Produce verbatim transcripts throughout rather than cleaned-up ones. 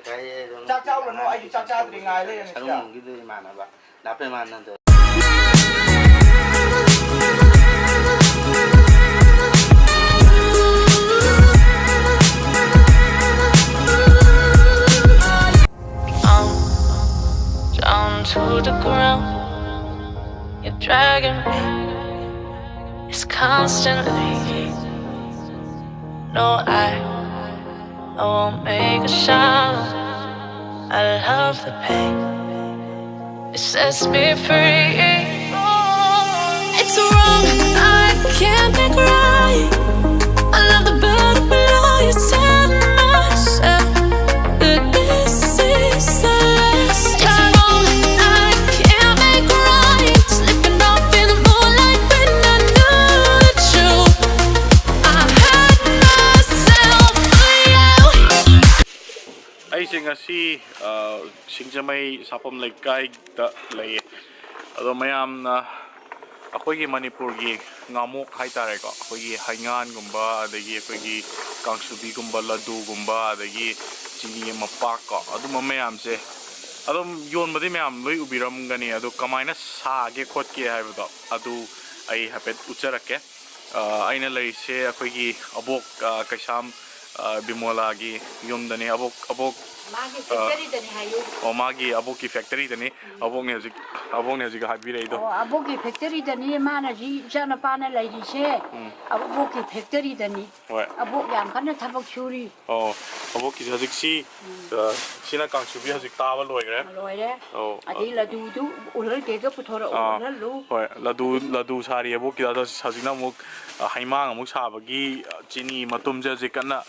ꯆꯥꯛ ꯆꯥꯎꯔꯅꯨ, ꯑꯩꯗꯤ ꯆꯥꯛ ꯆꯥꯗ꯭ꯔꯤ, ꯉꯥꯏ ꯂꯩꯔꯦ ꯁꯤꯗ꯫ ꯁꯔꯨꯡꯕꯝꯒꯤꯗꯨ ꯏꯃꯥꯟꯅꯕ ꯂꯥꯄꯦꯃꯥꯅꯟꯗ꯫ I'm down to the ground. You're dragging me. It's constantly. No, I, I won't make a sound. I love the pain. It sets me free. It's wrong, I can't make right. I love the better below you set myself. But this is the last. It's wrong, I can't make right. Slipping off in the moonlight when I knew the truth. I hurt myself for you. ꯑꯩꯁꯦ ꯉꯁꯤ, ꯑ, ꯁꯤꯡꯖꯃꯩ ꯁꯥꯄꯝ ꯂꯩꯀꯥꯏꯗ ꯂꯩꯌꯦ꯫ ꯑꯗꯣ ꯃꯌꯥꯝꯅ ꯑꯩꯈꯣꯏꯒꯤ ꯃꯅꯤꯄꯨꯔꯒꯤ ꯉꯥꯃꯣꯛ ꯍꯥꯏꯇꯥꯔꯦꯀꯣ, ꯑꯩꯈꯣꯏꯒꯤ ꯍꯩꯉꯥꯟꯒꯨꯝꯕ, ꯑꯗꯒꯤ ꯑꯩꯈꯣꯏꯒꯤ ꯀꯥꯡꯁꯨꯕꯤꯒꯨꯝꯕ, ꯂꯗꯨꯒꯨꯝꯕ, ꯑꯗꯒꯤ ꯆꯤꯅꯤ ꯃꯄꯥꯛ ꯀꯣ, ꯑꯗꯨꯝꯕ ꯃꯌꯥꯝꯁꯦ ꯑꯗꯨꯝ ꯌꯣꯟꯕꯗꯤ ꯃꯌꯥꯝ ꯂꯣꯏ ꯎꯕꯤꯔꯝꯒꯅꯤ꯫ ꯑꯗꯣ ꯀꯃꯥꯏꯅ ꯁꯥꯒꯦ ꯈꯣꯠꯀꯦ ꯍꯥꯏꯕꯗꯣ ꯑꯗꯨ ꯑꯩ ꯍꯥꯏꯐꯦꯠ ꯎꯠꯆꯔꯛꯀꯦ꯫ ꯑ, ꯑꯩꯅ ꯂꯩꯔꯤꯁꯦ ꯑꯩꯈꯣꯏꯒꯤ ꯑꯕꯣꯛ, ꯑ, ꯀꯩꯁꯥꯝ, ꯑ, ꯕꯤꯃꯣꯂꯥꯒꯤ ꯌꯨꯝꯗꯅꯤ꯫ ꯑꯕꯣꯛ, ꯑꯕꯣꯛ, ꯃꯥꯒꯤ ꯑ, ꯐꯦꯛꯇꯔꯤꯗꯅꯤ ꯍꯥꯏꯌꯨ꯫ ꯑꯣ, ꯃꯥꯒꯤ ꯑꯕꯣꯛꯀꯤ ꯐꯦꯛꯇꯔꯤꯗꯅꯤ꯫ ꯎꯝ꯫ ꯑꯕꯣꯛꯅꯦ ꯍꯧꯖꯤꯛ, ꯑꯕꯣꯛꯅꯦ ꯍꯧꯖꯤꯛ ꯍꯥꯏꯕꯤꯔꯛꯏꯗꯣ꯫ ꯑꯣ, ꯑꯕꯣꯛꯀꯤ ꯐꯦꯛꯇꯔꯤꯗꯅꯤ ꯃꯥꯅ ꯍꯧꯖꯤꯛ ꯏꯆꯥꯅꯨꯄꯥꯅ ꯂꯩꯔꯤꯁꯦ꯫ ꯎꯝ꯫ ꯑꯕꯣꯛꯀꯤ ꯐꯦꯛꯇꯔꯤꯗꯅꯤ꯫ ꯍꯣꯏ꯫ ꯑꯕꯣꯛ ꯌꯥꯝ ꯀꯟꯅ ꯊꯕꯛ ꯁꯨꯔꯤ꯫ ꯑꯣ, ꯑꯕꯣꯛꯀꯤꯁꯦ ꯍꯧꯖꯤꯛꯁꯤ, ꯎꯝ꯫ ꯑ, ꯁꯤꯅ ꯀꯥꯡꯁꯨꯕꯤ ꯍꯧꯖꯤꯛ ꯇꯥꯕ ꯂꯣꯏꯈ꯭ꯔꯦ꯫ ꯂꯣꯏꯔꯦ꯫ ꯑꯧ, ꯑꯗꯩ ꯑ-, ꯂꯗꯨꯗꯨ ꯎꯍꯜ ꯀꯦꯛꯀ ꯄꯨꯊꯣꯔꯛꯑꯣ, ꯑꯥ, ꯎꯍꯜꯂꯨ꯫ ꯍꯣꯏ, ꯂꯗꯨ, ꯂꯗꯨ ꯁꯥꯔꯤ ꯑꯕꯣꯛꯀꯤꯗ꯫ ꯑꯗꯣ ꯍꯧꯖꯤꯛꯅ ꯑꯃꯨꯛ, ꯑ, ꯍꯩꯃꯥꯡ ꯑꯃꯨꯛ ꯁꯥꯕꯒꯤ, ꯑ, ꯆꯤꯅꯤ ꯃꯇꯨꯝꯁꯦ ꯍꯧꯖꯤꯛ ꯀꯟꯅ,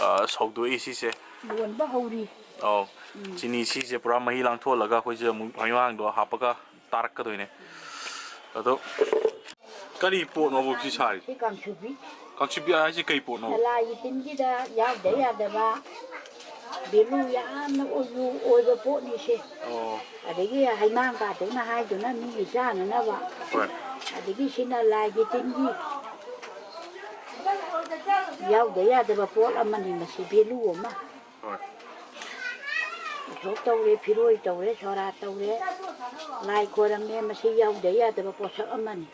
ꯑ, ꯁꯧꯗꯣꯛꯏ ꯁꯤꯁꯦ꯫ ꯂꯣꯟꯕ ꯍꯧꯔꯤ꯫ ꯑꯧ, ꯎꯝ꯫ ꯆꯤꯅꯤ ꯁꯤꯁꯦ ꯄꯨꯔꯥ ꯃꯍꯤ ꯂꯥꯡꯊꯣꯛꯍꯜꯂꯒ ꯑꯩꯈꯣꯏꯁꯦ ꯑꯃꯨꯛ ꯍꯩꯃꯥꯡꯗꯣ ꯍꯥꯞꯄꯒ ꯇꯥꯔꯛꯀꯗꯣꯏꯅꯦ꯫ ꯑꯗꯣ ꯀꯔꯤ ꯄꯣꯠꯅꯣꯕ ꯁꯤ ꯁꯥꯔꯤ? ꯁꯤ ꯀꯥꯡꯁꯨꯕꯤ꯫ ꯀꯥꯡꯁꯨꯕꯤ ꯍꯥꯏꯁꯦ ꯀꯩ ꯄꯣꯠꯅꯣ? ꯂꯥꯏꯒꯤ ꯇꯤꯟꯒꯤꯗ ꯌꯥꯎꯗ ꯌꯥꯗꯕ value ꯌꯥꯝꯅ ꯑꯣꯏꯕ, ꯑꯣꯏꯕ ꯄꯣꯠꯅꯤ ꯁꯦ꯫ ꯑꯣ꯫ ꯑꯗꯒꯤ ꯍꯩꯃꯥꯡ ꯀꯥꯗꯧꯅ ꯍꯥꯏꯗꯨꯅ ꯃꯤꯒꯤ ꯆꯥꯅꯅꯕ꯫ ꯍꯣꯏ꯫ ꯑꯗꯒꯤ ꯁꯤꯅ ꯂꯥꯏꯒꯤ ꯇꯤꯟꯒꯤ ꯌꯥꯎꯗ ꯌꯥꯗꯕ ꯄꯣꯠ ꯑꯃꯅꯤ ꯃꯁꯤ, value ꯑꯃ꯫ ꯍꯣꯏ꯫ ꯎꯁꯣꯞ ꯇꯧꯔꯦ, ꯐꯤꯔꯣꯏ ꯇꯧꯔꯦ, ꯁꯣꯔꯥꯠ ꯇꯧꯔꯦ, ꯂꯥꯏ ꯈꯣꯏꯔꯝꯃꯦ, ꯃꯁꯤ ꯌꯥꯎꯗ ꯌꯥꯗꯕ ꯄꯣꯠꯁꯛ ꯑꯃꯅꯤ꯫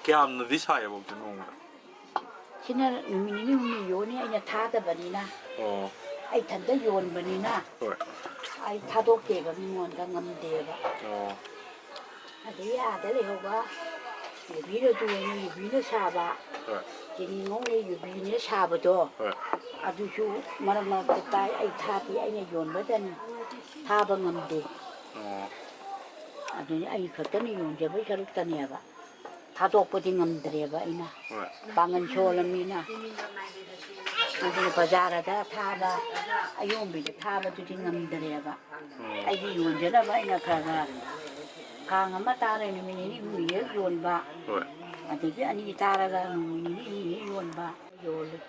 ꯀꯌꯥꯝꯅꯗꯤ ꯁꯥꯏꯌꯦꯕ ꯍꯧꯖꯤꯛ ꯅꯣꯡꯃꯗ? ꯁꯤꯅ ꯅꯨꯃꯤꯠ ꯅꯤꯅꯤ ꯍꯨꯝꯅꯤ ꯌꯣꯟꯅꯤ, ꯑꯩꯅ ꯊꯥꯗꯕꯅꯤꯅ꯫ ꯑꯣ꯫ ꯑꯩ ꯏꯊꯟꯇ ꯌꯣꯟꯕꯅꯤꯅ꯫ ꯍꯣꯏ꯫ ꯑꯩ ꯊꯥꯗꯣꯛꯇꯦꯕ ꯃꯤꯉꯣꯟꯗ, ꯉꯝꯗꯦꯕ꯫ ꯑꯣ꯫ ꯑꯗꯩ ꯑꯥꯗ ꯂꯩꯍꯧꯕ ꯌꯨꯕꯤꯅ ꯇꯣꯡꯉꯤ, ꯌꯨꯕꯤꯅ ꯁꯥꯕ, ꯍꯣꯏ꯫ ꯆꯤꯅꯤ ꯉꯧꯅ ꯌꯨꯕꯤꯅ ꯁꯥꯕꯗꯣ꯫ ꯍꯣꯏ꯫ ꯑꯗꯨꯁꯨ ꯃꯔꯛ ꯃꯔꯛꯇ ꯇꯥꯏ, ꯑꯩ ꯊꯥꯗꯦ, ꯑꯩꯅ ꯌꯣꯟꯕꯗꯅꯤ, ꯊꯥꯕ ꯉꯝꯗꯦ꯫ ꯑꯣ꯫ ꯑꯗꯨꯅꯤ ꯑꯩ ꯈꯛꯇꯅ ꯌꯣꯟꯖꯕꯩ ꯁꯔꯨꯛꯇꯅꯦꯕ, ꯊꯥꯗꯣꯛꯄꯗꯤ ꯉꯝꯗ꯭ꯔꯦꯕ ꯑꯩꯅ꯫ ꯍꯣꯏ꯫ ꯄꯥꯡꯒꯜ ꯁꯣꯜꯂꯝꯅꯤꯅ꯫ ꯑꯗꯨꯅ ꯕꯖꯥꯔꯗ ꯊꯥꯕ, ꯑꯌꯣꯟꯕꯤꯗ ꯊꯥꯕꯗꯨꯗꯤ ꯉꯝꯗ꯭ꯔꯦꯕ꯫ ꯎꯝ꯫ ꯑꯩꯒꯤ ꯌꯣꯟꯖꯅꯕ ꯑꯩꯅ ꯈꯔ ꯈꯔ ꯈꯥꯡ ꯑꯃ ꯇꯥꯔꯦ, ꯅꯨꯃꯤꯠ ꯅꯤꯅꯤ ꯍꯨꯝꯅꯤ ꯍꯦꯛ ꯌꯣꯟꯕ, ꯍꯣꯏ꯫ ꯑꯗꯒꯤ ꯑꯅꯤ ꯇꯥꯔꯒ ꯅꯨꯃꯤꯠ ꯅꯤꯅꯤ ꯍꯨꯝꯅꯤ ꯍꯦꯛ ꯌꯣꯟꯕ ꯌꯣꯜꯂꯤ꯫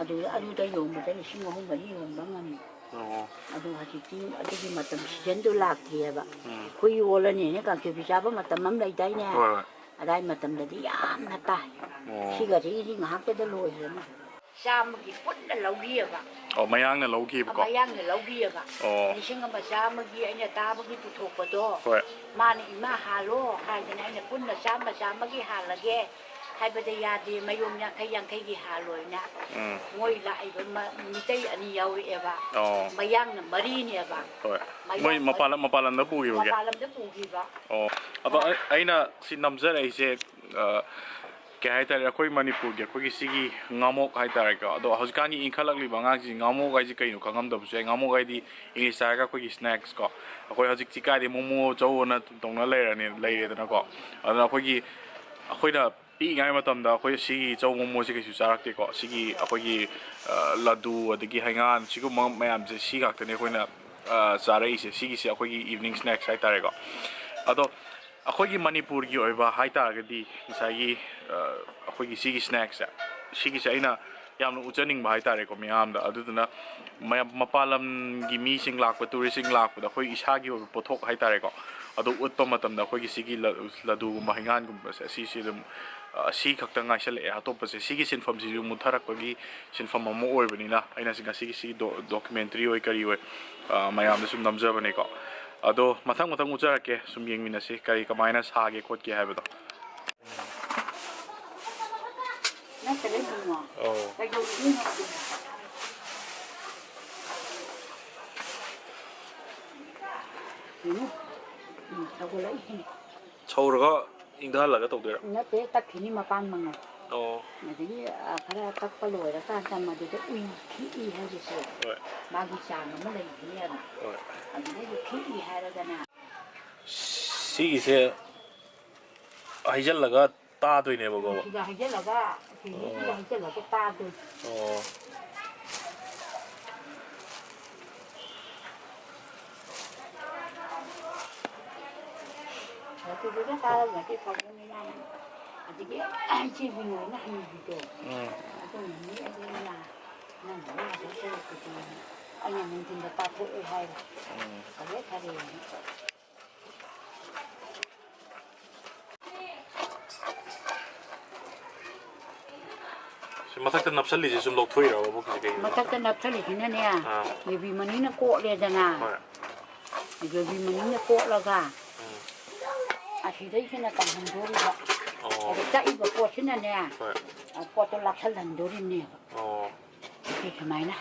ꯑꯗꯨ, ꯑꯗꯨꯗ ꯌꯣꯟꯕꯗ ꯂꯤꯁꯤꯡ ꯑꯍꯨꯝ ꯃꯔꯤ ꯌꯣꯟꯕ ꯉꯝꯃꯤ꯫ ꯑꯣ꯫ ꯑꯗꯨ ꯍꯧꯖꯤꯛꯇꯤ ꯑꯗꯨꯒꯤ ꯃꯇꯝ ꯁꯤꯖꯟꯗꯨ ꯂꯥꯛꯇ꯭ꯔꯤꯑꯕ꯫ ꯎꯝ꯫ ꯑꯩꯈꯣꯏ ꯌꯣꯜꯂꯅꯤꯅ ꯀꯥꯡꯁꯣꯏ ꯆꯥꯕ ꯃꯇꯝ ꯑꯃ ꯂꯩꯗꯥꯏꯅꯦ? ꯍꯣꯏ, ꯍꯣꯏ꯫ ꯑꯗꯥꯏ ꯃꯇꯝꯗꯗꯤ ꯌꯥꯝꯅ ꯇꯥꯏ꯫ ꯑꯣ꯫ ꯁꯤꯒꯗꯤ ꯉꯥꯏꯍꯥꯛꯇꯗ ꯂꯣꯏꯈ꯭ꯔꯅꯤ꯫ ꯆꯥꯝꯃꯒꯤ ꯄꯨꯟꯅ ꯂꯧꯈꯤꯑꯕ꯫ ꯑꯣ, ꯃꯌꯥꯡꯅ ꯂꯧꯈꯤꯕꯀꯣ? ꯃꯌꯥꯡꯅ ꯂꯧꯈꯤꯑꯕ꯫ ꯑꯣ꯫ ꯂꯤꯁꯤꯡ ꯑꯃ ꯆꯥꯝꯃꯒꯤ ꯑꯩꯅ ꯇꯥꯕꯒꯤ ꯄꯨꯊꯣꯛꯄꯗꯣ꯫ ꯍꯣꯏ꯫ ꯃꯥꯅ ꯏꯃꯥ ꯍꯥꯜꯂꯣ ꯍꯥꯏꯗꯅ ꯑꯩꯅ ꯄꯨꯟꯅ ꯆꯥꯝꯃ ꯆꯥꯝꯃꯒꯤ ꯍꯥꯜꯂꯒꯦ ꯍꯥꯏꯕꯗ ꯌꯥꯗꯦ, ꯃꯌꯣꯝ ꯌꯥꯡꯈꯩ ꯌꯥꯡꯈꯩꯒꯤ ꯍꯥꯜꯂꯣꯏꯅ꯫ ꯎꯝ꯫ ꯃꯣꯏ ꯂꯥꯛꯏꯕ ꯃ-, ꯃꯤꯇꯩ ꯑꯅꯤ ꯌꯥꯎꯔꯛꯑꯦꯕ꯫ ꯑꯣ꯫ ꯃꯌꯥꯡꯅ ꯃꯔꯤꯅꯦꯕ꯫ ꯍꯣꯏ꯫ ꯃꯌꯥꯡ ꯃꯣꯏ ꯃꯄꯥꯟ ꯂꯝ, ꯃꯄꯥꯟ ꯂꯝꯗ ꯄꯨꯈꯤꯕꯒꯤ? ꯃꯄꯥꯟ ꯂꯝꯗ ꯄꯨꯈꯤꯕ꯫ ꯑꯣ꯫ ꯑꯗꯣ ꯑꯩ-, ꯑꯩꯅ ꯁꯤ ꯅꯝꯖꯔꯛꯏꯁꯦ, ꯑ, ꯀꯩ ꯍꯥꯏꯇꯥꯔꯦ, ꯑꯩꯈꯣꯏ ꯃꯅꯤꯄꯨꯔꯒꯤ ꯑꯩꯈꯣꯏꯒꯤ ꯁꯤꯒꯤ ꯉꯥꯃꯣꯛ ꯍꯥꯏꯇꯥꯔꯦꯀꯣ꯫ ꯑꯗꯣ ꯍꯧꯖꯤꯛꯀꯥꯟꯒꯤ ꯏꯟꯈꯠꯂꯛꯂꯤꯕ ꯑꯉꯥꯡꯁꯤꯡ ꯉꯥꯃꯣꯛ ꯍꯥꯏꯁꯦ ꯀꯩꯅꯣ ꯈꯪꯉꯝꯗꯕꯁꯨ ꯌꯥꯏ꯫ ꯉꯥꯃꯣꯛ ꯍꯥꯏꯗꯤ ꯏꯪꯂꯤꯁꯇ ꯍꯥꯏꯔꯒ ꯑꯩꯈꯣꯏꯒꯤ ꯁ꯭ꯅꯦꯛꯁ ꯀꯣ꯫ ꯑꯩꯈꯣꯏ ꯍꯧꯖꯤꯛꯇꯤ ꯀꯥꯏꯗꯤ ꯃꯣꯃꯣ ꯆꯧꯅ ꯇꯧꯅ ꯂꯩꯔꯅꯤ, ꯂꯩꯔꯦꯗꯅꯀꯣ꯫ ꯑꯗꯨꯅ ꯑꯩꯈꯣꯏꯒꯤ, ꯑꯩꯈꯣꯏꯅ ꯄꯤꯛꯏꯉꯩ ꯃꯇꯝꯗ ꯑꯩꯈꯣꯏ ꯁꯤꯒꯤ ꯆꯧ ꯃꯣꯃꯣꯁꯦ ꯀꯩꯁꯨ ꯆꯥꯔꯛꯇꯦꯀꯣ꯫ ꯁꯤꯒꯤ ꯑꯩꯈꯣꯏꯒꯤ, ꯑ, ꯂꯗꯨ ꯑꯗꯒꯤ ꯍꯩꯉꯥꯟ ꯁꯤꯒꯨꯝꯕ ꯃꯌꯥꯝꯁꯦ ꯁꯤ ꯉꯥꯛꯇꯅꯦ ꯑꯩꯈꯣꯏꯅ, ꯑ, ꯆꯥꯔꯛꯏꯁꯦ꯫ ꯁꯤꯒꯤꯁꯦ ꯑꯩꯈꯣꯏꯒꯤ ꯏꯚꯤꯅꯤꯡ ꯁ꯭ꯅꯦꯛꯁ ꯍꯥꯏꯇꯥꯔꯦꯀꯣ꯫ ꯑꯗꯣ ꯑꯩꯈꯣꯏꯒꯤ ꯃꯅꯤꯄꯨꯔꯒꯤ ꯑꯣꯏꯕ ꯍꯥꯏꯇꯥꯔꯒꯗꯤ ꯉꯁꯥꯏꯒꯤ, ꯑ, ꯑꯩꯈꯣꯏꯒꯤ ꯁꯤꯒꯤ ꯁ꯭ꯅꯦꯛꯁꯁꯦ, ꯁꯤꯒꯤꯁꯦ ꯑꯩꯅ ꯌꯥꯝꯅ ꯎꯠꯆꯅꯤꯡꯕ ꯍꯥꯏꯇꯥꯔꯦꯀꯣ ꯃꯤꯌꯥꯝꯗ꯫ ꯑꯗꯨꯗꯨꯅ ꯃꯌꯥꯝ ꯃꯄꯥꯟ ꯂꯝꯒꯤ ꯃꯤꯁꯤꯡ ꯂꯥꯛꯄ, ꯇꯨꯔꯤꯁꯁꯤꯡ ꯂꯥꯛꯄꯗ ꯑꯩꯈꯣꯏ ꯏꯁꯥꯒꯤ ꯑꯣꯏꯕ ꯄꯣꯠꯊꯣꯛ ꯍꯥꯏꯇꯥꯔꯦꯀꯣ, ꯑꯗꯨ ꯎꯠꯄ ꯃꯇꯝꯗ ꯑꯩꯈꯣꯏꯒꯤ ꯁꯤꯒꯤ ꯂ-, ꯂꯗꯨꯒꯨꯝꯕ, ꯍꯩꯉꯥꯟꯒꯨꯝꯕꯁꯦ ꯑꯁꯤꯁꯤ ꯑꯗꯨꯝ, ꯑꯁꯤ ꯈꯛꯇ ꯉꯥꯏꯁꯜꯂꯛꯑꯦ꯫ ꯑꯇꯣꯞꯄꯁꯦ ꯁꯤꯒꯤ ꯁꯤꯟꯐꯝꯁꯤꯁꯨ ꯃꯨꯠꯊꯔꯛꯄꯒꯤ ꯁꯤꯟꯐꯝ ꯑꯃ ꯑꯣꯏꯕꯅꯤꯅ ꯑꯩꯅ ꯉꯁꯤꯒꯤ ꯁꯤ ꯗꯣ-, documentary ꯑꯣꯏ ꯀꯔꯤ ꯑꯣꯏ, ꯑ, ꯃꯌꯥꯝꯗ ꯁꯨꯝ ꯅꯝꯖꯕꯅꯦꯀꯣ꯫ ꯑꯗꯣ ꯃꯊꯪ ꯃꯊꯪ ꯎꯠꯆꯔꯛꯀꯦ, ꯁꯨꯝ ꯌꯦꯡꯃꯤꯟꯅꯁꯤ ꯀꯔꯤ ꯀꯃꯥꯏꯅ ꯁꯥꯒꯦ ꯈꯣꯠꯀꯦ ꯍꯥꯏꯕꯗꯣ꯫ ꯅꯠꯇ꯭ꯔꯒ ꯌꯦꯡꯉꯣ꯫ ꯑꯧ꯫ ꯀꯩꯗꯧꯔꯨꯗꯣꯏꯅꯣ ꯑꯗꯨꯕꯨ? ꯎꯝ꯫ ꯎꯝ, ꯁꯧꯒꯠꯂꯛꯏꯁꯤꯅꯤ꯫ ꯁꯧꯔꯒ ꯏꯪꯊꯍꯜꯂꯒ ꯇꯧꯗꯣꯏꯔꯥ? ꯅꯠꯇꯦ, ꯇꯛꯈꯤꯅꯤ ꯃꯄꯥꯟ ꯃꯉꯥ꯫ ꯑꯣ꯫ ꯑꯗꯒꯤ, ꯑ, ꯈꯔ ꯇꯛꯄ ꯂꯣꯏꯔꯀꯥꯟꯗ ꯃꯗꯨꯗ ꯎꯏ ꯈꯤꯛꯏ ꯍꯥꯏꯕꯁꯦ ꯍꯣꯏ꯫ ꯃꯥꯒꯤ ꯆꯥꯡ ꯑꯃ ꯂꯩꯕꯅꯦꯕ꯫ ꯍꯣꯏ꯫ ꯑꯗꯨꯗꯩꯗ ꯈꯤꯛꯏ ꯍꯥꯏꯔꯒꯅ ꯁꯤꯒꯤꯁꯦ ꯍꯩꯖꯤꯜꯂꯒ ꯇꯥꯗꯣꯏꯅꯦꯕꯀꯣ꯫ ꯁꯤꯗ ꯍꯩꯖꯤꯜꯂꯒ, ꯁꯤꯒꯤꯁꯤꯗ ꯑꯣ꯫ ꯍꯩꯖꯤꯜꯂꯒ ꯇꯥꯗꯣꯏꯅꯦ꯫ ꯑꯣ꯫ ꯑꯗꯨꯗꯨꯒ ꯇꯥꯔꯝꯃꯗꯤ ꯐꯗꯧꯅꯤ ꯃꯥꯅ꯫ ꯑꯗꯒꯤ ꯏꯆꯦ ꯕꯤꯅꯣꯏꯅ ꯍꯪꯕꯤꯗꯣ꯫ ꯎꯝ꯫ ꯑꯗꯨꯅꯅꯤ ꯑꯗꯨꯅ ꯅꯪ ꯋꯥꯗꯧ ꯁꯔꯨꯛꯄꯨꯗꯤ ꯑꯩꯅ ꯅꯨꯡꯊꯤꯟꯗ ꯇꯥꯊꯣꯛꯑꯦ ꯍꯥꯏꯔꯣ꯫ ꯎꯝ꯫ ꯐꯔꯦ ꯐꯔꯦꯅ꯫ ꯁꯤ ꯃꯊꯛꯇ ꯅꯞꯁꯜꯂꯤꯁꯦ ꯁꯨꯝ ꯂꯧꯊꯣꯛꯏꯔꯕ ꯃꯈꯨꯠꯁꯦ ꯀꯩꯒꯤꯅꯣ? ꯃꯊꯛꯇ ꯅꯞꯁꯜꯂꯤꯁꯤꯅꯅꯦ, ꯑꯥ꯫ ꯌꯨꯕꯤ ꯃꯅꯤꯅ ꯀꯣꯠꯂꯦꯗꯅ꯫ ꯍꯣꯏ꯫ ꯌꯨꯕꯤ ꯃꯅꯤꯅ ꯀꯣꯠꯂꯒ ꯎꯝ꯫ ꯑꯁꯤꯗꯩꯁꯤꯅ ꯀꯪꯍꯟꯗꯣꯔꯤꯕ꯫ ꯑꯣ꯫ ꯑꯗ ꯇꯛꯏꯕ ꯄꯣꯠꯁꯤꯅꯅꯦ, ꯍꯣꯏ꯫ ꯄꯣꯠꯇꯣ ꯂꯥꯛꯁꯜꯍꯟꯗꯣꯔꯤꯕꯅꯦꯕ꯫ ꯑꯣ꯫ ꯁꯤ ꯁꯨꯃꯥꯏꯅ꯫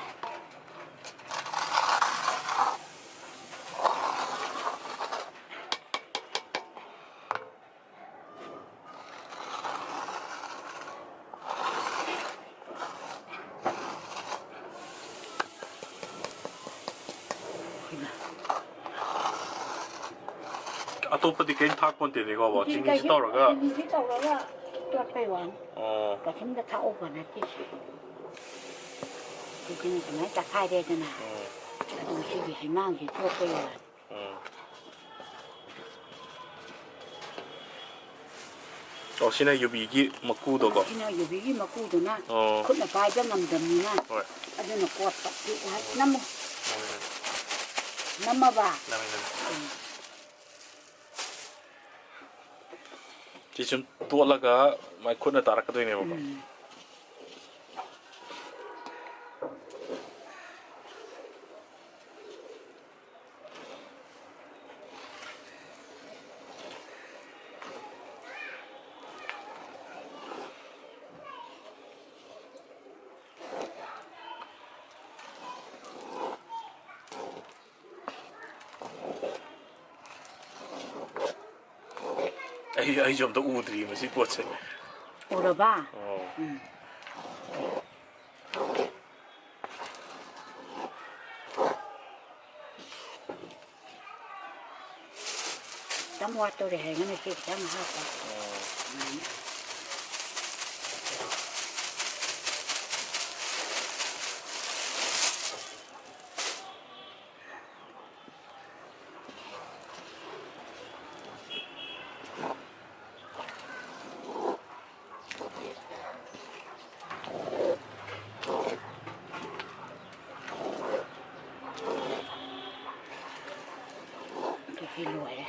ꯑꯇꯣꯞꯄꯗꯤ ꯀꯔꯤꯝ ꯊꯥꯛꯄꯣꯟꯇꯦꯅꯦꯀꯣ, ꯕꯣ? ꯆꯤꯅꯤꯁꯤ ꯇꯧꯔꯒ꯫ ꯆꯤꯅꯤꯁꯤ ꯇꯧꯔꯒ ꯇꯣꯠꯄꯩ ꯋꯥꯅꯤ꯫ ꯑꯣ꯫ ꯀꯩꯁꯨꯝꯇ ꯊꯥꯛꯎꯕ ꯅꯠꯇꯦ꯫ ꯁꯤꯁꯤꯅ ꯁꯨꯃꯥꯏꯅ ꯇꯛꯈꯥꯏꯔꯦꯗꯅ꯫ ꯎꯝ꯫ ꯑꯗꯨꯒ ꯁꯤꯒꯤ ꯍꯩꯃꯥꯡꯁꯤ ꯇꯣꯠꯄꯩ ꯋꯥꯅꯤ꯫ ꯎꯝ꯫ ꯑꯣ, ꯁꯤꯅ ꯌꯨꯕꯤꯒꯤ ꯃꯀꯨꯗꯣꯀꯣ? ꯁꯤꯅ ꯌꯨꯕꯤꯒꯤ ꯃꯀꯨꯗꯨꯅ ꯑꯣ꯫ ꯈꯨꯠꯅ ꯄꯥꯏꯕ ꯉꯝꯗꯕꯅꯤꯅ ꯍꯣꯏ꯫ ꯑꯗꯨꯅ ꯀꯣꯠꯄ꯫ ꯁꯤ ꯉꯥꯏꯍꯥꯛ ꯅꯝꯃꯨ꯫ ꯅꯝꯃꯦ, ꯅꯝꯃꯦ꯫ ꯅꯝꯃꯕ? ꯅꯝꯃꯦ, ꯅꯝꯃꯦ꯫ ꯎꯝ꯫ ꯁꯤ ꯁꯨꯝ ꯇꯣꯠꯂꯒ ꯃꯥꯏ ꯈꯨꯠꯅ ꯇꯥꯔꯛꯀꯗꯣꯏꯅꯦꯕꯀꯣ꯫ ꯎꯝ꯫ ꯑꯩ, ꯑꯩꯁꯨ ꯑꯝꯇ ꯎꯗ꯭ꯔꯤ ꯃꯁꯤ ꯄꯣꯠꯁꯦ꯫ ꯎꯔꯕ? ꯑꯣ꯫ ꯎꯝ꯫ ꯈꯤꯇꯪ ꯋꯥꯠꯇꯧꯔꯦ ꯍꯥꯏꯔꯒꯅ ꯁꯤ ꯈꯤꯇꯪ ꯍꯥꯞꯄ꯫ ꯑꯣ꯫ ꯑꯗꯨꯃꯥꯏꯅ꯫ ꯑꯗꯨꯗꯤ ꯂꯣꯏꯔꯦ꯫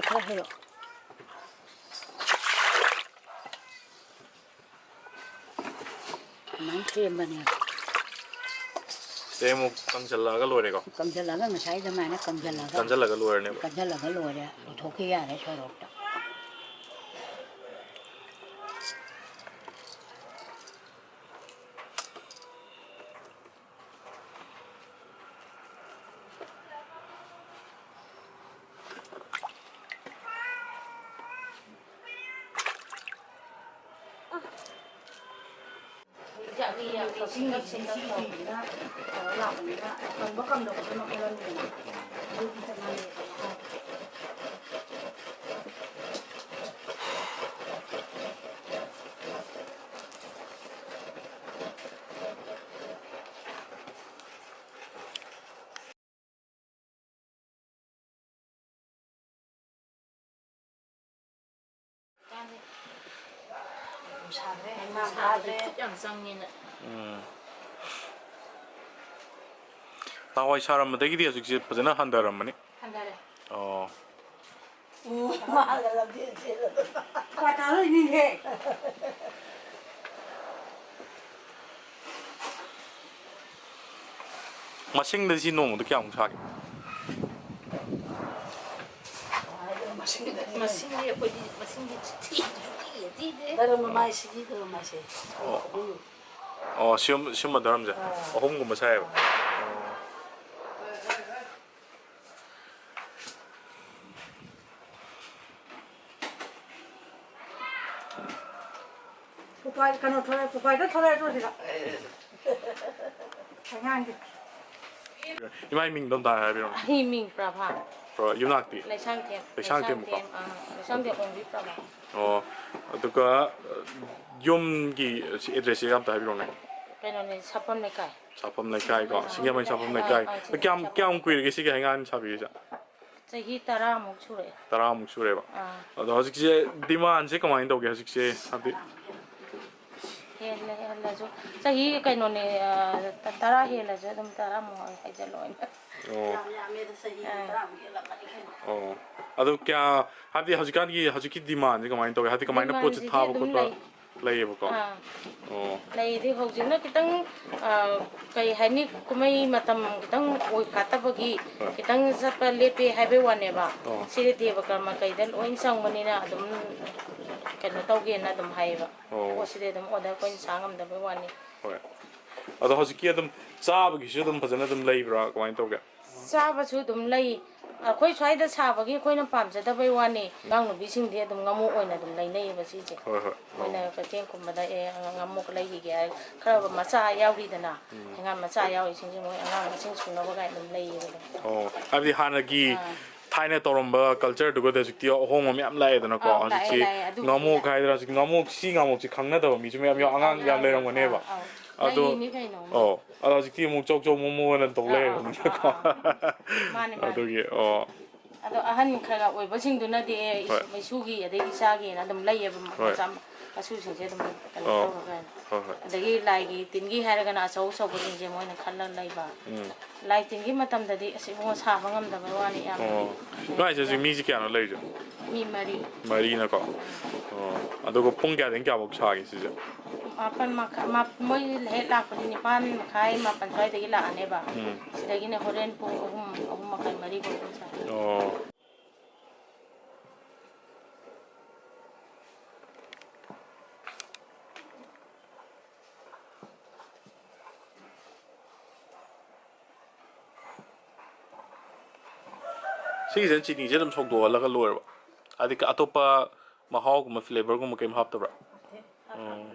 ꯈꯔ ꯍꯩꯔꯛꯑꯣ꯫ ꯑꯗꯨꯃꯥꯏꯅ ꯁꯦꯝꯕꯅꯦ꯫ ꯁꯤꯗꯩ ꯑꯃꯨꯛ ꯀꯪꯁꯤꯜꯂꯛꯑꯒ ꯂꯣꯏꯔꯦꯀꯣ? ꯀꯪꯁꯤꯜꯂꯒ ꯉꯁꯥꯏ ꯑꯗꯨꯃꯥꯏꯅ ꯀꯪꯁꯤꯜꯂꯒ ꯀꯪꯁꯤꯜꯂꯒ ꯂꯣꯏꯔꯅꯦꯕ꯫ ꯀꯪꯁꯤꯜꯂꯒ ꯂꯣꯏꯔꯦ꯫ ꯄꯨꯊꯣꯛꯈꯤ ꯌꯥꯔꯦ ꯁꯣꯔꯣꯛꯇ꯫ ꯌꯥꯝ ꯁꯥꯈ꯭ꯔꯦ, ꯍꯩꯃꯥ, ꯁꯥꯈ꯭ꯔꯦ, ꯐꯥꯗ꯭ꯔꯦ꯫ ꯈꯨꯠ ꯌꯥꯝ ꯆꯪꯉꯦꯅ꯫ ꯎꯝ꯫ ꯅꯍꯥꯟꯋꯥꯏ ꯁꯥꯔꯝꯕꯗꯒꯤꯗꯤ ꯍꯧꯖꯤꯛꯁꯦ ꯐꯖꯅ ꯍꯟꯊꯔꯝꯃꯅꯤ꯫ ꯍꯟꯊꯔꯦ꯫ ꯑꯣ꯫ ꯎ, ꯃꯥꯒ ꯂꯝꯖꯦꯟ ꯆꯦꯜꯂꯗꯅ꯫ ꯀ꯭ꯋꯥ ꯊꯥꯔꯣꯏꯅꯤꯅꯦꯍꯦ꯫ ꯃꯁꯤꯡꯗ ꯁꯤ ꯅꯣꯡꯃꯗ ꯀꯌꯥꯃꯨꯛ ꯁꯥꯒꯦ? ꯃꯁꯤꯡꯗꯤ ꯑꯩꯈꯣꯏꯗꯤ ꯃꯁꯤꯡꯗꯤ ꯊꯤꯗ꯭ꯔꯁꯨ ꯊꯤꯌꯦ, ꯊꯤꯗꯦ꯫ ꯗꯔꯝ ꯃꯃꯥꯏꯁꯤꯒꯤ ꯗꯔꯝ ꯃꯥꯏꯁꯦ꯫ ꯑꯣ꯫ ꯑꯍꯨꯝ꯫ ꯑꯣ, ꯁꯤꯒꯨꯝ-, ꯁꯤꯒꯨꯝꯕ ꯗꯔꯝꯁꯦ ꯑꯥ꯫ ꯑꯍꯨꯝꯒꯨꯝꯕ ꯁꯥꯏꯌꯦꯕ? ꯑꯥ꯫ ꯑꯣ꯫ ꯄꯨꯀꯥꯏ-, ꯀꯩꯅꯣ ꯊꯣꯛꯂꯛꯑꯦ, ꯄꯨꯀꯥꯏꯗ ꯊꯣꯛꯂꯛꯑꯦ ꯇꯣ ꯁꯤꯗ꯫ ꯑꯉꯥꯡꯒꯤ꯫ ꯏꯃꯥꯏ ꯃꯤꯡꯗꯣ ꯑꯝꯇ ꯍꯥꯏꯕꯤꯔꯝꯃꯣ꯫ ꯑꯩ ꯃꯤꯡ ꯄ꯭ꯔꯚꯥ꯫ ꯄ꯭ꯔꯚꯥ, ꯌꯨꯝꯅꯥꯛꯇꯤ? ꯂꯩꯁꯥꯡꯊꯦꯝ꯫ ꯂꯩꯁꯥꯡꯊꯦꯝ꯫ ꯂꯩꯁꯥꯡꯊꯦꯝꯀꯣ? ꯑꯥ, ꯂꯩꯁꯥꯡꯊꯦꯝ ꯑꯣꯡꯕꯤ ꯄ꯭ꯔꯚꯥ꯫ ꯑꯣ, ꯑꯗꯨꯒ, ꯑ, ꯌꯨꯝꯒꯤ ꯁꯤ address ꯁꯦ ꯑꯝꯇ ꯍꯥꯏꯕꯤꯔꯝꯃꯣꯅꯦ꯫ ꯀꯩꯅꯣꯅꯦ, ꯁꯥꯄꯝ ꯂꯩꯀꯥꯏ꯫ ꯁꯥꯄꯝ ꯂꯩꯀꯥꯏꯀꯣ, ꯁꯤꯡꯖꯃꯩ ꯁꯥꯄꯝ ꯑꯥ, ꯂꯩꯀꯥꯏ꯫ ꯑꯥ, ꯁꯤꯡꯖꯃꯩ ꯀꯌꯥꯝ, ꯁꯥꯄꯝ ꯀꯌꯥꯝ ꯂꯩꯀꯥꯏ꯫ ꯀꯨꯏꯔꯒꯦ ꯁꯤꯒꯤ ꯍꯩꯉꯥꯟ ꯁꯥꯕꯤꯔꯤꯁꯦ? ꯆꯍꯤ ꯇꯔꯥꯃꯨꯛ ꯁꯨꯔꯛꯑꯦ꯫ ꯇꯔꯥꯃꯨꯛ ꯁꯨꯔꯦꯕ? ꯑꯥ꯫ ꯑꯗꯣ ꯍꯧꯖꯤꯛꯁꯦ demand ꯁꯦ ꯀꯃꯥꯏꯅ ꯇꯧꯒꯦ ꯍꯧꯖꯤꯛꯁꯦ? ꯍꯥꯏꯕꯗꯤ ꯍꯦꯜꯂꯦ, ꯍꯦꯜꯂꯁꯨ ꯆꯍꯤ ꯀꯩꯅꯣꯅꯦ, ꯑ, ꯇ-, ꯇꯔꯥ ꯍꯦꯜꯂꯁꯨ ꯑꯗꯨꯝ ꯇꯔꯥꯃꯨꯛ ꯍꯥꯏꯖꯜꯂꯣ ꯑꯩꯅ꯫ ꯑꯣ꯫ ꯌꯥꯝ ꯌꯥꯝꯃꯦꯗ, ꯆꯍꯤ ꯑꯥ꯫ ꯇꯔꯥꯃꯨꯛ ꯍꯦꯜꯂꯝꯃꯅꯤ ꯀꯩꯅꯣ꯫ ꯑꯣ꯫ ꯑꯗꯨ ꯀꯌꯥ, ꯍꯥꯏꯕꯗꯤ ꯍꯧꯖꯤꯛꯀꯥꯟꯒꯤ, ꯍꯧꯖꯤꯛꯀꯤ demand ꯁꯦ ꯀꯃꯥꯏꯅ ꯇꯧꯒꯦ? ꯍꯥꯏꯕꯗꯤ ꯀꯃꯥꯏꯅ ꯄꯣꯠꯁꯦ demand ꯁꯤꯗꯤ ꯊꯥꯕ ꯑꯗꯨꯝ ꯈꯣꯠꯄ ꯂꯩ꯫ ꯂꯩꯌꯦꯕꯀꯣ? ꯑꯥ꯫ ꯑꯣ꯫ ꯂꯩꯗꯤ ꯍꯧꯖꯤꯛꯅ ꯈꯤꯇꯪ, ꯑ, ꯀꯩ ꯍꯥꯏꯅꯤ, ꯀꯨꯝꯍꯩ ꯃꯇꯝ ꯈꯤꯇꯪ ꯑꯣꯏ ꯐꯠꯇꯕꯒꯤ ꯍꯣꯏ꯫ ꯈꯤꯇꯪ ꯆꯠꯄ ꯂꯦꯞꯄꯦ ꯍꯥꯏꯕꯩ ꯋꯥꯅꯦꯕ꯫ ꯑꯣ꯫ ꯁꯤꯗꯤ ꯗꯦꯕ ꯀꯔꯃ ꯀꯩꯗ ꯂꯣꯏ ꯆꯪꯕꯅꯤꯅ ꯑꯗꯨꯝ ꯀꯩꯅꯣ ꯇꯧꯒꯦꯅ ꯑꯗꯨꯝ ꯍꯥꯏꯌꯦꯕ꯫ ꯑꯣ꯫ ꯄꯣꯠꯁꯤꯗꯤ ꯑꯗꯨꯝ order ꯑꯩꯈꯣꯏꯅ ꯁꯥ ꯉꯝꯗꯕꯩ ꯋꯥꯅꯤ꯫ ꯍꯣꯏ꯫ ꯑꯗꯣ ꯍꯧꯖꯤꯛꯀꯤ ꯑꯗꯨꯝ ꯆꯥꯕꯒꯤꯁꯨ ꯑꯗꯨꯝ ꯐꯖꯅ ꯑꯗꯨꯝ ꯂꯩꯕ꯭ꯔꯥ? ꯀꯃꯥꯏꯅ ꯇꯧꯒꯦ? ꯆꯥꯕꯁꯨ ꯑꯗꯨꯝ ꯂꯩ꯫ ꯑꯩꯈꯣꯏ ꯁ꯭ꯋꯥꯏꯗ ꯁꯥꯕꯒꯤ ꯑꯩꯈꯣꯏꯅ ꯄꯥꯝꯖꯗꯕꯩ ꯋꯥꯅꯤ꯫ ꯎꯝ꯫ ꯑꯉꯥꯡ ꯅꯨꯄꯤꯁꯤꯡꯗꯤ ꯑꯗꯨꯝ ꯉꯥꯃꯨ ꯑꯣꯏꯅ ꯑꯗꯨꯝ ꯂꯩꯅꯩꯌꯦꯕ ꯁꯤꯁꯦ꯫ ꯍꯣꯏ, ꯍꯣꯏ꯫ ꯃꯣꯏꯅ ꯑꯣ꯫ ꯀꯩꯊꯦꯜ ꯀꯨꯝꯕꯗ, "ꯑꯦ, ꯉꯥꯃꯨ ꯂꯩꯈꯤꯒꯦ" ꯍꯥꯏꯔ, ꯈꯔ ꯃꯆꯥ ꯌꯥꯎꯔꯤꯗꯅ, ꯎꯝ꯫ ꯍꯩꯉꯥꯟ ꯃꯆꯥ ꯌꯥꯎꯔꯤꯁꯤꯡꯁꯦ ꯃꯣꯏ ꯑꯉꯥꯡ ꯃꯁꯤꯡ ꯁꯨꯅꯕ ꯀꯥꯏꯅ ꯑꯗꯨꯝ ꯂꯩꯌꯦꯕ ꯑꯗꯨꯝ꯫ ꯑꯣ, ꯍꯥꯏꯕꯗꯤ ꯍꯥꯟꯅꯒꯤ ꯑꯥ꯫ ꯊꯥꯏꯅ ꯇꯧꯔꯝꯕ culture ꯗꯨꯒꯗꯤ ꯍꯧꯖꯤꯛꯇꯤ ꯑꯍꯣꯡꯕ ꯃꯌꯥꯝ ꯂꯥꯛꯑꯦꯗꯅꯀꯣ꯫ ꯑꯧ, ꯂꯥꯛꯑꯦ, ꯍꯧꯖꯤꯛꯁꯤ ꯂꯥꯛꯑꯦ, ꯑꯗꯨꯕꯨꯗꯤ ꯉꯥꯃꯣꯛ ꯂꯥꯛꯑꯦ꯫ ꯍꯥꯏꯗꯅ ꯍꯧꯖꯤꯛ ꯉꯥꯃꯣꯛ, ꯁꯤ ꯉꯥꯃꯣꯛꯁꯤ ꯈꯪꯅꯗꯕ ꯃꯤꯁꯨ ꯃꯌꯥꯝ ꯌꯥꯎ-, ꯑꯉꯥꯡ ꯌꯥꯝ ꯌꯥꯎꯔꯦ, ꯂꯩꯔꯝꯒꯅꯦꯕ꯫ ꯑꯥ, ꯑꯧ꯫ ꯑꯗꯣ, ꯂꯩꯔꯤꯅꯤ ꯀꯩꯅꯣ꯫ ꯑꯧ꯫ ꯑꯗꯣ ꯍꯧꯖꯤꯛꯇꯤ ꯑꯃꯨꯛ ꯆꯧ ꯆꯧ ꯃꯣꯃꯣ ꯑꯣꯏꯅ ꯇꯧ ꯑꯥ, ꯑꯥ, ꯂꯩꯔꯕꯅꯤꯅꯀꯣ꯫ ꯑꯥ, ꯑꯥ꯫ ꯃꯥꯅꯦ, ꯃꯥꯅꯦ꯫ ꯑꯗꯨꯒꯤ, ꯑꯣ꯫ ꯑꯗꯣ ꯑꯍꯟ ꯈꯔ ꯈꯔ ꯑꯣꯏꯕꯁꯤꯡꯗꯨꯅꯗꯤ, ꯑꯦ, ꯍꯣꯏ꯫ ꯏꯁꯨ-, ꯏꯁꯨꯒꯤ ꯑꯗꯩ ꯏꯆꯥꯒꯤꯅ ꯑꯗꯨꯝ ꯂꯩꯌꯦꯕ ꯍꯣꯏ꯫ ꯃꯆꯥ ꯃ-, ꯃꯆꯨꯁꯤꯡꯁꯦ ꯑꯗꯨꯝ ꯀꯩꯅꯣ ꯑꯣ꯫ ꯇꯧꯔꯒ꯫ ꯍꯣꯏ, ꯍꯣꯏ꯫ ꯑꯗꯒꯤ ꯂꯥꯏꯒꯤ ꯇꯤꯟꯒꯤ ꯍꯥꯏꯔꯒꯅ ꯑꯆꯧ ꯑꯆꯧꯕꯁꯤꯡꯁꯦ ꯃꯣꯏꯅ ꯈꯜꯂꯒ ꯂꯩꯕ꯫ ꯎꯝ꯫ ꯂꯥꯏ ꯇꯤꯟꯒꯤ ꯃꯇꯝꯗꯗꯤ ꯑꯁ ꯏꯕꯨꯡꯉꯣ ꯁꯥꯕ ꯉꯝꯗꯕꯩ ꯋꯥꯅꯤ ꯌꯥꯝꯅ꯫ ꯑꯣ꯫ ꯅꯣꯏ ꯍꯥꯏꯁꯦ ꯍꯧꯖꯤꯛ ꯃꯤꯁꯦ ꯀꯌꯥꯅꯣ ꯂꯩꯔꯤꯁꯦ? ꯃꯤ ꯃꯔꯤ꯫ ꯃꯔꯤꯅꯀꯣ? ꯑꯣ꯫ ꯑꯗꯨꯒ ꯄꯨꯡ ꯀꯌꯥꯗꯒꯤ ꯀꯌꯥꯐꯥꯎ ꯁꯥꯒꯦ ꯁꯤꯁꯦ? ꯃꯥꯄꯟ ꯃꯈꯥ-, ꯃꯥ-, ꯃꯣꯏ ꯍꯦꯛ ꯂꯥꯛꯄꯗꯤ ꯅꯤꯄꯥꯟ ꯃꯈꯥꯏ, ꯃꯥꯄꯟ ꯁ꯭ꯋꯥꯏꯗꯒꯤ ꯂꯥꯛꯑꯅꯦꯕ꯫ ꯎꯝ꯫ ꯁꯤꯗꯒꯤꯅ ꯍꯣꯔꯦꯟ ꯄꯨꯡ ꯑꯍꯨꯝ, ꯑꯍꯨꯝ ꯃꯈꯥꯏ, ꯃꯔꯤ ꯐꯥꯎ ꯑꯗꯨꯝ ꯁꯥꯟꯅꯩ꯫ ꯑꯣ꯫ ꯁꯤꯒꯤꯁꯤꯅ ꯆꯤꯅꯤꯁꯦ ꯑꯗꯨꯝ ꯁꯧꯗꯣꯛꯍꯜꯂꯒ ꯂꯣꯏꯔꯕ? ꯑꯗꯤ ꯑꯇꯣꯞꯄ ꯃꯍꯥꯎꯒꯨꯝꯕ, flavourꯒꯨꯝꯕ ꯀꯩꯝ ꯍꯥꯞꯇꯕ꯭ꯔꯥ? ꯎꯝ꯫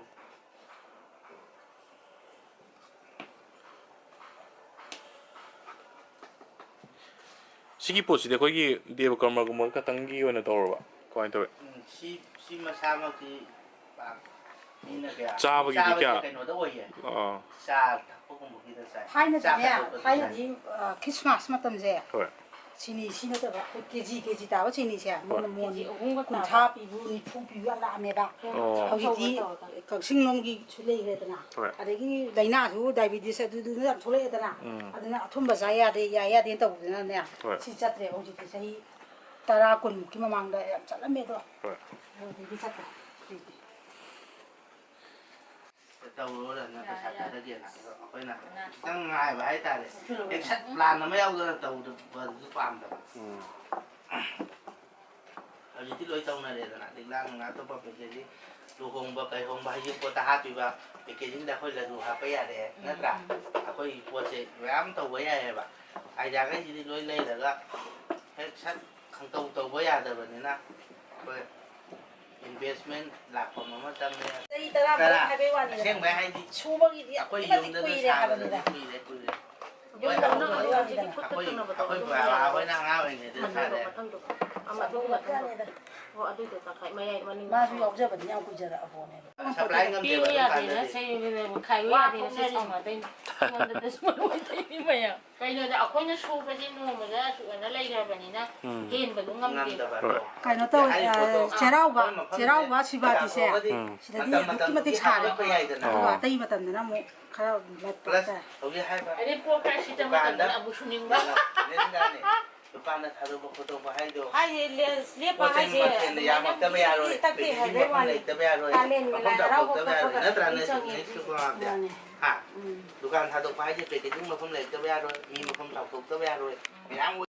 ꯁꯤꯒꯤ ꯄꯣꯠꯁꯤꯗꯤ ꯑꯩꯈꯣꯏꯒꯤ ꯗꯦꯕ ꯀꯔꯃꯒꯨꯝꯕ ꯈꯛꯇꯪꯒꯤ ꯑꯣꯏꯅ ꯇꯧꯔꯕ? ꯀꯃꯥꯏꯅ ꯇꯧꯋꯤ? ꯎꯝ, ꯁꯤ, ꯁꯤ ꯃꯁꯥꯃꯛꯇꯤ ꯄꯥꯛ ꯃꯤꯅ ꯀꯌꯥ ꯆꯥꯕꯒꯤꯗꯤ ꯆꯥꯕꯁꯦ ꯀꯌꯥ? ꯀꯩꯅꯣꯗ ꯑꯣꯏꯌꯦ꯫ ꯑꯥ꯫ ꯆꯥ ꯊꯛꯄꯒꯨꯝꯕꯒꯤꯗ ꯆꯥꯏ꯫ ꯆꯥ ꯊꯥꯏꯅꯗꯤꯅꯦ, ꯊꯛꯄꯗ ꯊꯥꯏꯅꯗꯤ, ꯆꯥꯏ꯫ ꯑ, ꯈ꯭ꯔꯤꯁꯃꯥꯁ ꯃꯇꯝꯁꯦ ꯍꯣꯏ꯫ ꯆꯤꯅꯤ ꯁꯤ ꯅꯠꯇꯕ ꯑꯩꯈꯣꯏ ꯀꯦ ꯖꯤ, ꯀꯦ ꯖꯤ ꯇꯥꯕ ꯆꯤꯅꯤꯁꯦ ꯍꯣꯏ꯫ ꯃꯣꯟ, ꯃꯣꯟ ꯀꯦ ꯖꯤ ꯑꯍꯨꯝꯒ ꯇꯥꯕ꯫ ꯀꯨꯟꯊ꯭ꯔꯥ ꯄꯤꯕꯨ, ꯅꯤꯐꯨ ꯄꯤꯕꯨ ꯌꯥꯝ ꯂꯥꯛꯑꯝꯃꯦꯕ꯫ ꯑꯣ꯫ ꯍꯧꯖꯤꯛꯇꯤ ꯀꯛꯆꯤꯡꯂꯣꯝꯒꯤꯁꯨ ꯂꯩꯈ꯭ꯔꯦꯗꯅ꯫ ꯍꯣꯏ꯫ ꯑꯗꯒꯤ ꯂꯥꯏꯅꯥꯁꯨ diabetes ꯑꯗꯨꯗꯨꯅ ꯌꯥꯝ ꯊꯣꯛꯂꯛꯑꯦꯗꯅ꯫ ꯎꯝ꯫ ꯑꯗꯨꯅ ꯑꯊꯨꯝꯕ ꯆꯥ ꯌꯥꯗꯦ, ꯌꯥ ꯌꯥꯗꯦꯅ ꯇꯧꯕꯗꯨꯅꯅꯦ꯫ ꯍꯣꯏ꯫ ꯁꯤ ꯆꯠꯇ꯭ꯔꯦꯕ ꯍꯧꯖꯤꯛꯇꯤ꯫ ꯆꯍꯤ ꯇꯔꯥ, ꯀꯨꯟꯃꯨꯛꯀꯤ ꯃꯃꯥꯡꯗ ꯌꯥꯝ ꯆꯠꯂꯝꯃꯦ ꯑꯗꯣ꯫ ꯍꯣꯏ꯫ ꯍꯧꯖꯤꯛꯇꯤ ꯆꯠꯇ꯭ꯔꯦ꯫ ꯍꯧꯖꯤꯛꯇꯤ꯫ ꯇꯧꯔꯣꯅ ꯄꯩꯁꯥ ꯊꯥꯗꯒꯦꯅ꯫ ꯑꯗꯣ ꯑꯩꯈꯣꯏꯅ ꯈꯤꯇꯪ ꯉꯥꯏꯕ ꯍꯥꯏꯇꯥꯔꯦ꯫ ꯍꯦꯛ ꯁꯠ plan ꯑꯃ ꯌꯥꯎꯗꯅ ꯇꯧꯗꯕꯗꯨꯁꯨ ꯄꯥꯝꯗꯕ꯫ ꯎꯝ꯫ ꯍꯧꯖꯤꯛꯇꯤ ꯂꯣꯏ ꯇꯧꯅꯔꯦꯗꯅ꯫ ꯂꯤꯛꯂꯥ ꯅꯨꯡꯂꯥ ꯑꯇꯣꯞꯄ packaging, ꯂꯨꯍꯣꯡꯕ ꯀꯩꯍꯣꯡꯕ ꯍꯩꯖꯤꯡꯄꯣꯠꯇ ꯍꯥꯞꯄꯤꯕ packagingꯗ ꯑꯩꯈꯣꯏ ꯂꯗꯨ ꯍꯥꯞꯄ ꯌꯥꯔꯦ, ꯅꯠꯇ꯭ꯔꯥ? ꯎꯝ꯫ ꯑꯩꯈꯣꯏ ꯄꯣꯠꯁꯦ ꯃꯌꯥꯝ ꯇꯧꯕ ꯌꯥꯏꯑꯕ꯫ Ideaꯈꯩꯁꯤꯗꯤ ꯂꯣꯏ ꯂꯩꯔꯒ ꯍꯦꯛ ꯁꯠ ꯈꯪꯇꯧ ꯇꯧꯕ ꯌꯥꯗꯕꯅꯤꯅ ꯑꯩꯈꯣꯏ investment ꯂꯥꯛꯐꯝ ꯑꯃ ꯆꯪꯉꯦ꯫ ꯆꯍꯤ ꯇꯔꯥꯃꯨꯛ ꯇꯔꯥ꯫ ꯍꯥꯏꯕꯩ ꯋꯥꯅꯤꯗ꯫ ꯑꯁꯦꯡꯕꯩ ꯍꯥꯏꯗꯤ ꯁꯨꯕꯒꯤꯗꯤ ꯑꯩꯈꯣꯏ ꯑꯗꯨꯛꯀꯤ ꯃꯇꯤꯛ ꯌꯨꯝꯗꯗꯤ ꯀꯨꯏꯔꯦ ꯁꯥꯕꯗꯗꯤ ꯍꯥꯏꯕꯅꯤꯗ꯫ ꯀꯨꯏꯔꯦ, ꯀꯨꯏꯔꯦ꯫ ꯌꯨꯝ ꯍꯣꯏ, ꯂꯧꯅꯕꯗꯤ ꯍꯣꯏ꯫ ꯍꯧꯖꯤꯛꯇꯤ ꯈꯨꯠ ꯑꯩꯈꯣꯏ, ꯊꯨꯡꯅꯕꯗꯣ ꯑꯩꯈꯣꯏ ꯑꯗꯨꯝ ꯕꯕꯥ ꯂꯩꯔꯦ꯫ ꯍꯣꯏꯅ ꯑꯉꯥꯡ ꯑꯣꯏꯔꯤꯉꯩꯗ ꯃꯊꯪꯗꯣ, ꯁꯥꯔꯦ꯫ ꯃꯊꯪꯗꯣ꯫ ꯑꯃ ꯑꯗꯨꯒꯤ ꯃꯇꯨꯡꯗ꯫ ꯍꯣ, ꯑꯗꯨꯏꯗꯣ ꯇꯪꯈꯥꯏ ꯃꯌꯥꯏ ꯃꯅꯤꯡ꯫ ꯃꯥꯁꯨ ꯌꯥꯎꯖꯕꯅꯤ, ꯌꯥꯝ ꯀꯨꯏꯖꯔꯛꯑꯕꯅꯦ꯫ ꯁꯄ꯭ꯂꯥꯏ ꯉꯝꯗꯦꯕ ꯄꯤꯌꯨ ꯑꯗꯨꯝ ꯌꯥꯗꯦꯅ ꯀꯥꯟꯗꯗꯤ꯫ ꯁꯤ ꯈꯥꯏꯌꯨ ꯌꯥꯗꯦꯅ ꯁꯤ ꯁꯥꯎꯅꯗꯣꯏꯅꯤ꯫ ꯑꯩꯉꯣꯟꯗꯁꯨ ꯃꯔꯨ ꯑꯣꯏ ꯇꯩꯕꯤ ꯃꯌꯥꯝ꯫ ꯀꯩꯅꯣꯗ ꯑꯩꯈꯣꯏꯅ ꯁꯨꯕꯁꯦ ꯅꯣꯡꯃꯗ ꯑꯁꯨꯛ ꯑꯅ ꯂꯩꯈ꯭ꯔꯕꯅꯤꯅ ꯎꯝ꯫ ꯍꯦꯟꯕꯗꯣ ꯉꯝꯗꯦꯕ꯫ ꯉꯝꯗꯕ꯫ ꯍꯣꯏ꯫ ꯀꯩꯅꯣ ꯇꯧꯋꯦ, ꯍꯥꯏꯔꯤꯕ ꯄꯣꯠꯇꯣ ꯑ, ꯆꯩꯔꯥꯎꯕ, ꯑꯩꯈꯣꯏ ꯃꯐꯝꯗ ꯆꯩꯔꯥꯎꯕ ꯁꯤꯕꯥꯇꯤꯁꯦ, ꯂꯥꯛꯊꯣꯛꯑꯒꯗꯤ ꯁꯤꯗꯗꯤ ꯃꯇꯝ ꯑꯗꯨꯛꯀꯤ ꯃꯇꯝꯗꯨꯒꯤ ꯃꯇꯤꯛ ꯁꯥꯔꯦ꯫ ꯍꯥꯞꯄꯛꯄ ꯌꯥꯏꯗꯅ꯫ ꯑꯗꯨꯒ ꯑꯣ꯫ ꯑꯇꯩ ꯃꯇꯝꯗꯅ ꯑꯃꯨꯛ ꯈꯔ ꯂꯠꯄ ꯄ꯭ꯂꯁ ꯍꯥꯏꯇꯥꯔꯦ꯫ ꯍꯧꯖꯤꯛ ꯍꯥꯏꯕ ꯑꯗꯩ ꯄꯣꯠ ꯈꯔ ꯁꯤꯠꯇ ꯗꯨꯀꯥꯟꯗ ꯃꯇꯝꯗꯅ ꯑꯃꯨꯛ ꯁꯨꯅꯤꯡꯕ꯫ ꯌꯥꯝꯅ ꯂꯦꯟꯗꯥꯅꯦ꯫ ꯗꯨꯀꯥꯟꯗ ꯊꯥꯗꯣꯛꯄ ꯈꯣꯠꯇꯣꯛꯄ ꯍꯥꯏꯗꯣ ꯍꯥꯏꯁꯦ ꯂꯦ-, ꯂꯦꯞꯄ ꯄꯣꯠ ꯆꯩ ꯍꯥꯏꯁꯦ ꯃꯊꯦꯜꯗ ꯑꯗꯨꯃꯥꯏꯅ ꯌꯥꯝꯃꯛꯇꯕ ꯃꯤ ꯌꯥꯔꯣꯏ, ꯇꯛꯇꯦ ꯄꯦꯀꯦꯖꯤꯡ ꯍꯥꯏꯕꯩ ꯃꯐꯝ ꯋꯥꯅꯤ꯫ ꯂꯩꯇꯕ ꯌꯥꯔꯣꯏ, ꯀꯥꯂꯦꯟꯒꯤ ꯃꯐꯝ ꯂꯥꯏ ꯍꯔꯥꯎꯕ ꯆꯥꯎꯊꯣꯛꯇꯕ ꯈꯣꯠꯄ ꯌꯥꯔꯣꯏ, ꯈꯛꯇ ꯅꯠꯇ꯭ꯔꯥ, ꯑꯗꯨꯝ ꯅꯦ-, ꯆꯪꯉꯦ꯫ Next super market? ꯃꯥꯅꯦ꯫ ꯍꯥ? ꯎꯝ꯫ ꯗꯨꯀꯥꯟ ꯊꯥꯗꯣꯛꯄ ꯍꯥꯏꯁꯦ ꯄꯦꯀꯦꯖꯤꯡ ꯃꯐꯝ ꯂꯩꯇꯕ ꯌꯥꯔꯣꯏ, ꯃꯤ ꯃꯐꯝ ꯆꯥꯎꯊꯣꯛꯇꯕ ꯌꯥꯔꯣꯏ, ꯃꯌꯥꯝ